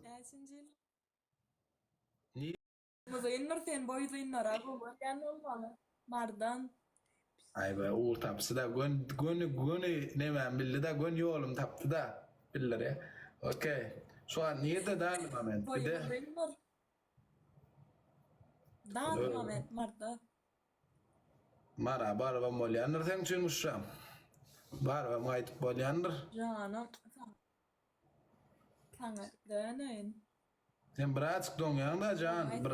Näçinji ýyl? Ni. Uzyndyr sen boý uzynlara gowy görýän bolmaly. Mardan. Aý be ugur tapyşy-da gön göni göni nemämi bildi-da göni ýolumy tapdy-da bildirýä. Okey. Şu wagt nirde dal moment Boýy bide. uzyndyr. Dal moment Marda. Mara barybam bolýandyr seň üçin Guşşam. Barybam gaýdyp bolýandyr. Janym saňa döneýin. Sen birazjyk doňýaň-da jan, bir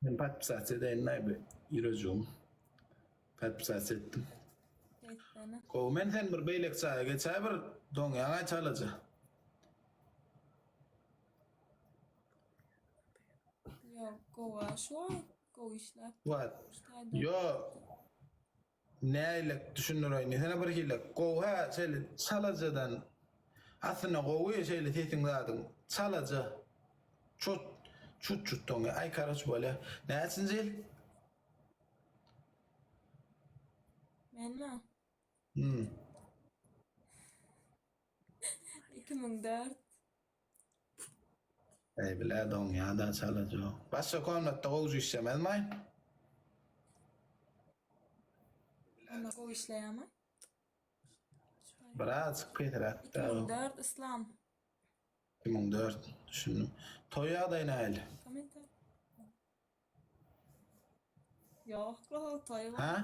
men podpisasiýa edeýin-laý bir ýürejigim. Podpisasiýa etdim. Etsene. Gowy men sen bir beýleki jaýa geçäý bir doňýaň-aý çalaja. Ýok, gowy-a şu wagt, gowy işläp Wagt. Ýo. Nähilek düşündireýin diýsene bir hilek. Gowy hä şeýle çalajadan. Aslynda gowy şeýle sesiň zadyň. Çalaja. Çut çut çut doňýa. Aý karoç bolýa. Näçinji ýyl? Menmi? Hmm. 2004. Eý bile doňýa-da çalaja. Başga komnatda gowja işlemezmaý? Onda gowy işleýärmi? Birazjyk pesräk-dä. 2004 Yslam. 2004 düşündim. Toý ýagdaýy nähili? Kommentar. Ýok-la, toý Hä?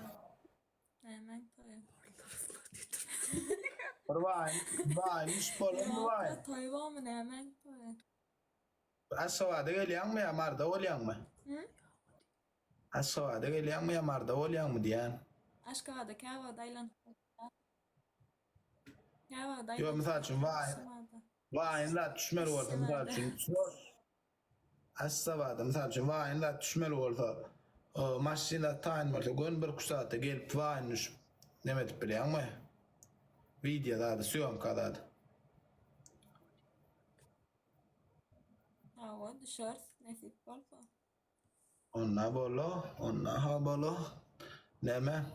Nämäň toýy? Bir waýyn, waýyn düşüp bolarmy waýyn? Ýok-la, toý bormy, nämäň toýy? Aşgabada gelýäňmi ýa Maryda bolýaňmy? Hı? Aşgabada gelýäňmi ýa Maryda bolýaňmy diýýän. Aşgabada käwagt aýlanyp gaýtýan. Käwagt Ýok, aýlanyp mysal üçin waýyn, Aşgabada. waýyn zat düşmeli bolsa, mysal üçin, Aşgabada, mysal üçin, waýyn zat düşmeli bolsa, maşyn zat taýyn bolsa, göni birküç sagatda gelip waýyn düşüp, neme edip bilýäňmi? Wideo zady, sýomka zady. Hawa, düşeris, nesip bolsa. Onda bola, onda ha bola. Neme?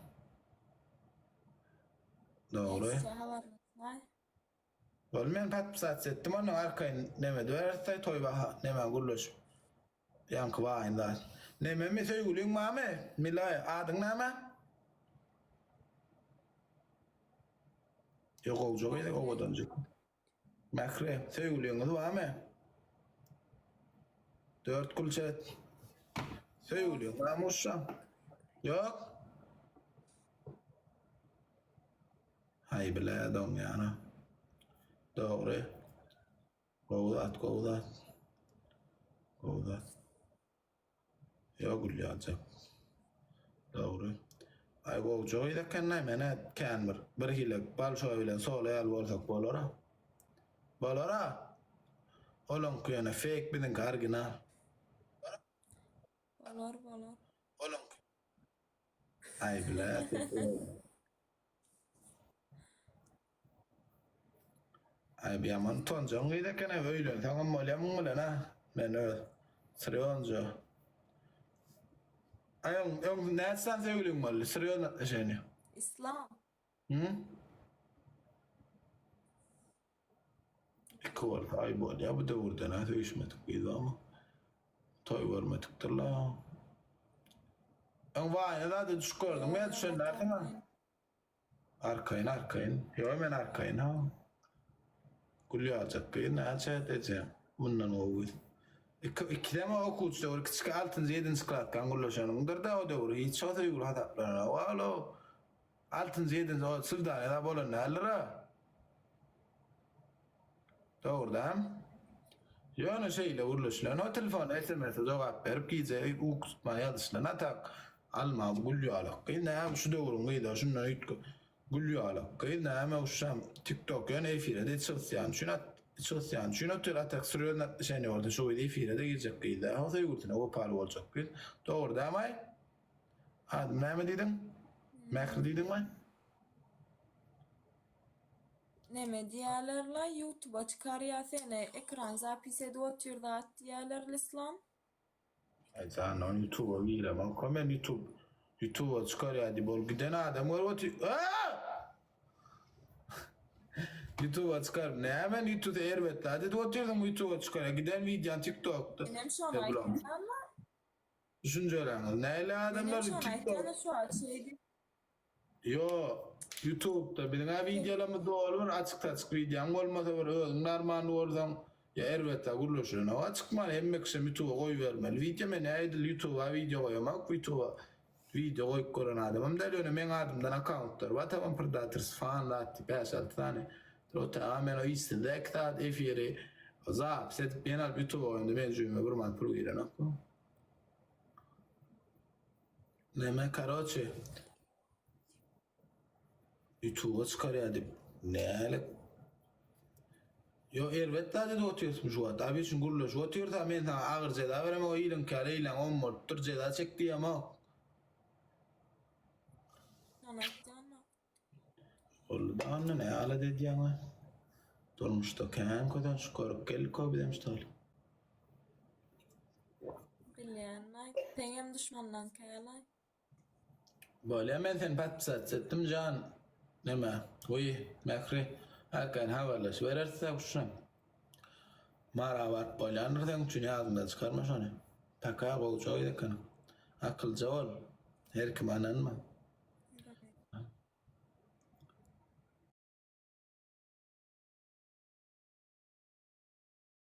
Dogry. Ýetişje habarlaşaý. Boldy men podpisasiýa etdim ondan arkaýyn neme ediberisdaý toý baha neme gürleşip ýaňky waýyn zat. Nememi söýgüliň bamy Milaý adyň näme? Ýok gowja gyz owadanjyk. Mähri söýgüliňiz bamy? Dört gülçe söýgüliň bamy uşşam? Ýok. Haý bile doňýana. Dogry. Gowy zat, gowy zat. Gowy zat. Ýok gül ýaljak. Dogry. Aý gowja gyz eken-aý men-ä kän bir birhili balşoý bilen solo ýaly bolsak bolar-a. Bolar-a. Olaňky ýöne feýk biziňki original. Bolar, bolar. Olaňky. Aý bile. Aý bu ýaman utanjaň gyz eken-ä öýlenseňem bolýa muň bilen-ä. Men öz srýonja. Aý öň öň näçe sany söýgüliň boldy? Srýon atnoşeniýa. Islam. Hı? Iki bolsa aý bolýa bu döwürde nä söýüşmedik gyz barmy? Toý görmedikdir-la. Öň waýna zada düşüp gördüňmi ýa düşen dälsiňä? Arkaýyn arkaýyn. Ýok men arkaýyn ha. Gül ýaljak gyz näçe eje mundan gowy gyz. Iki ikisem okuwçy döwri kiçiki altynjy ýedinji klasdan gürleşeniňdir-de o döwri hiç o söýgüli hasaplananok. Alo altynjy ýedinji o swidaniýa bolan däldir-a. Dogrudanam. Ýöne şeýle gürleşilen o telefona SMS-e jogap berip gije uky tutman ýazyşylan a tak Almaz gül ýalak gyz näme şu döwrüň gyzlary şundan üýtge gül ýalak gyz näme uşşam tik tok ýöne efirede içi gysýan üçin at içi gysýan üçin otyr a tak srýozny atnoşeniýa bolsa şu gyz efirede girjek gyz däl o söýgülisine wepaly boljak gyz dogry dämaý Adym näme diýdiň Mähri diýdiňmi. Neme diýýälerla ýutuba çykarýa seni ekran zapis edip otyr zat diýýäler Lyslam. Aý jan ony ýutuba giremok men ýutub ýutuba çykarýa diýip ol giden adam görüp otyr. Ýutuba çykaryp näme men ýutuda erbet zat edip otyrsyň ýutuba çykarýa giden wideoň tiktokda. Menem şony aýtýan-da. Düşünjeleňiz näle Menem adamlar şony tiktok. aýtýan-da şu wagt şeý diýip. Ýo ýutubda biziň-ä wideolarymyz doly bir açyk saçyk wideoň bolmasa bir özüň narmanly bolsaň ýa erbet zat gürleşilenok-a çykman hemme kişem ýutuba goýbermeli wideo men nä edil ýutuba wideo goýamok ýutuba Wideo goýup gören adamam däl ýöne meň adymdan akkauntlar bar tamam predators fan zat diýip 5-6 sany dur a men o işsizde 2 sagat efiri zapis edip ýene alyp ýutuba goýamda meň jübime bir manat pul girenok. Neme karoçe Ýutuba çykarýar diýip nälik Ýo erbet zat edip otyrsyň şu wagt. Abi üçin gürleşip otyrsa men saňa agyr jeza beremok iliňkä leýläň om bolupdyr jeza çek diýemok. Şony aýtýan-da. Boldy da onda ne alada edýäň-a. Durmuşda kän kösençlik görüp geldik-ow bizem şu taýly. Bilýän-aý. Seňem duşmanlaň kälaý. Bolýa men seni podpisat etdim jan neme goý Mähri arkaýyn habarlaşybereris guşum. Mara baryp bolýandyr seň üçin ýadyňdan çykarma şony. Paka gowja gyz ekeniň. Akylja bol. Her kime ynanma.